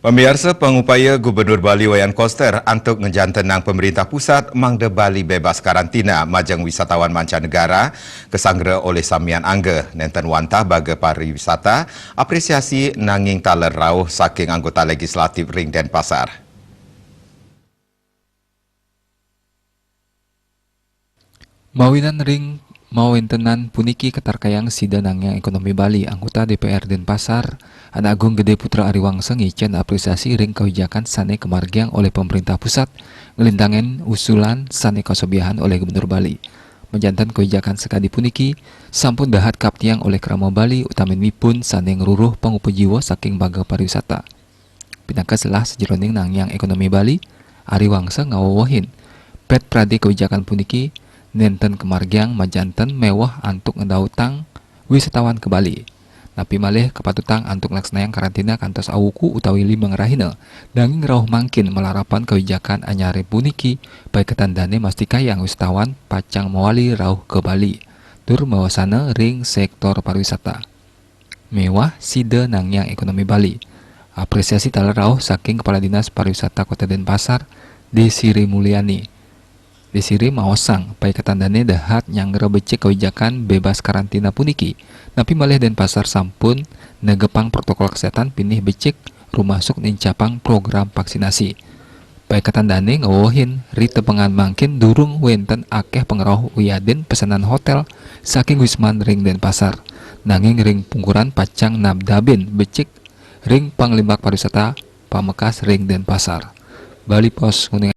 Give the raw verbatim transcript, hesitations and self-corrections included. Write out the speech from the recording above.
Pamiarsa, pangupaya Gubernur Bali Wayan Koster antuk ngejantenang pemerintah pusat mangda Bali bebas karantina majeng wisatawan mancanegara kasanggra olih samian angga. Nenten wantah baga pariwisata apresiasi nanging taler rauh saking anggota legislatif ring Denpasar. Mawinan ring mawentenan puniki katarkayang sida nanging ekonomi Bali, anggota D P R Denpasar, Anak Agung Gede Putra Ariwangsa ngicen apresiasi ring kawijakan sane kamargiang olih pemerintah pusat, nglintangin usulan sane kasobiahan olih Gubernur Bali. Majanten kawijakan sakadi puniki sampun dahat kaptiang olih krama Bali, utaminipun sane ngruruh pangupa jiwa saking baga pariwisata. Pinaka selah sajeroning nangiang ekonomi Bali, Ariwangsa ngawewehin, pet prade kawijakan puniki nenten kamargiang majanten meweh antuk ngedautang wisatawan ka Bali. Napi malih kapatutang antuk nglaksanayang karantina kantos awuku utawi limang rahina, nanging rauh mangkin malarapan kawijakan anyare puniki, paiketan dane mastikayang wisatawan pacang mawali rauh ka Bali, tur mawasana ring sektor pariwisata. Meweh sida nangiang ekonomi Bali. Apresiasi taler rauh saking Kepala Dinas Pariwisata Kota Denpasar, Desiree Mulyani. Desiree maosang, paiketan dane dahat nyanggra becik kawijakan bebas karantina puniki. Napi malih Denpasar sampun negepang protokol kesehatan pinih becik, rumasuk nincapang program vaksinasi. Paiketan dane ngawewehin, ri tepengan mangkin durung wenten akeh pangrauh wiadin pesenan hotel saking Wisman ring Denpasar. Nanging ring pungkuran pacang nabdabin becik ring panglimbak pariwisata pamekas ring Denpasar. Bali Post nguning